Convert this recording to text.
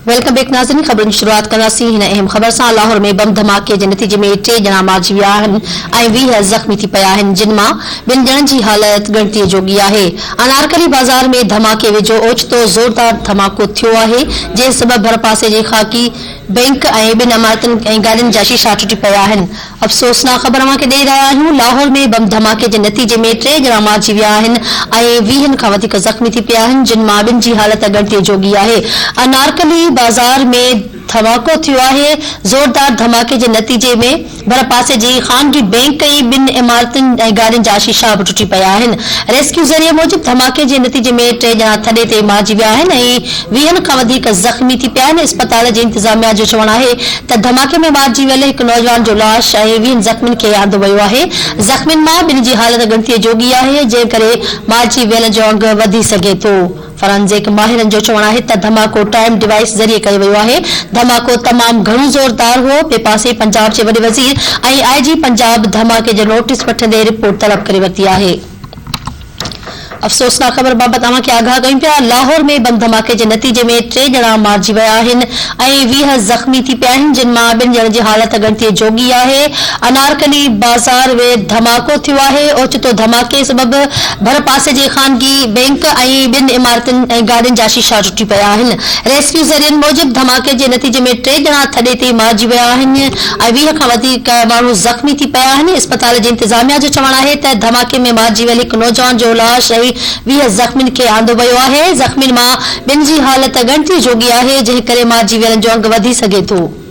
Welcome back ناظرين خبرن جي شروعات ڪنداسين هن اهم خبر سان لاهور ۾ بم ڌماڪي جي نتيجي ۾ ٽي ڄڻا مارجي ويا آهن ۽ 20 زخمي ٿي پيا آهن جن مان ٻن ڄڻن جي حالت ڳڻتي جوڳي آهي انارڪلي بازار ۾ ڌماڪي ويجهو اوچتو زوردار ڌماڪو ٿيو آهي جنهن سبب ڀرپاسي جي خاڪي بئنڪ ۽ ٻن عمارتن ۽ گاڏين جا شيشا ٽٽي پيا آهن. افسوسناڪ خبر اوهان کي ڏئي رهيا آهيون لاهور ۾ بم ڌماڪي جي نتيجي ۾ ٽي ڄڻا مارجي ويا آهن ۽ ويهن کان وڌيڪ زخمي ٿي پيا آهن جن مان ٻن جي حالت ڳڻتي جوڳي آهي. انارڪلي بازار ۾ ڌماڪو ٿيو آهي زوردار ڌماڪي جي نتيجي ۾ ڀرپاسي جي خانگي بئنڪ ۽ ٻن عمارتن ۽ گاڏين جا شيشا به ٽٽي پيا آهن. ريسڪيو ذريعي موجب ڌماڪي جي نتيجي ۾ ٽي ڄڻا ٿڏي تي مارجي ويا آهن ۽ ويهن کان وڌيڪ زخمي ٿي پيا آهن. اسپتال جي انتظاميا جو چوڻ آهي ته ڌماڪي ۾ مارجي ويل هڪ نوجوان جو لاش ۽ ويهن زخمين کي آندو ويو آهي. زخمين مان ٻن جي حالت ڳڻتيء جوڳي آهي جنهن ڪري مارجي ويلن جو انگ وڌي سگهي ٿو. فرانزڪ ماهرن جو چوڻ آهي ته ڌماڪو ٽائيم ڊوائيس ذريعي ڪيو ويو آهي، ڌماڪو تمام گهڻو زوردار هو، ٻئي پاسي پنجاب جي وڏي وزير ۽ آء جي پنجاب ڌماڪي جو نوٽيس وٺندي رپورٽ طلب ڪري ورتي آهي. افسوسناڪ خبر بابت اوهان کي آگاهه ڪيون پيا، لاهور ۾ بم ڌماڪي جي نتيجي ۾ ٽي ڄڻا مارجي ويا آهن ۽ 20 زخمي ٿي پيا آهن جن مان ٻن ڄڻن جي حالت ڳڻتي جوڳي آهي، انارڪلي بازار ۾ ڌماڪو ٿيو آهي، اوچتو ڌماڪي سبب ڀرپاسي جي خانگي بئنڪ ۽ ٻين عمارتن ۽ گاڏين جا شيشا ٽٽي پيا آهن. ريسڪيو ذريعن موجب ڌماڪي جي نتيجي ۾ ٽي ڄڻا ٿڏي تي مارجي ويا آهن ۽ 20 کان وڌيڪ ماڻهو زخمي ٿي پيا آهن. اسپتال جي انتظاميا جو چوڻ آهي ته ڌماڪي ۾ مارجي ويل هڪ نوجوان جو لاش ۽ 20 زخمين کي آندو ويو آهي، زخمين مان ٻن جي حالت ڳڻتي جوڳي آهي، جنهن ڪري مارجي ويلن جو انگ وڌي سگهي ٿو.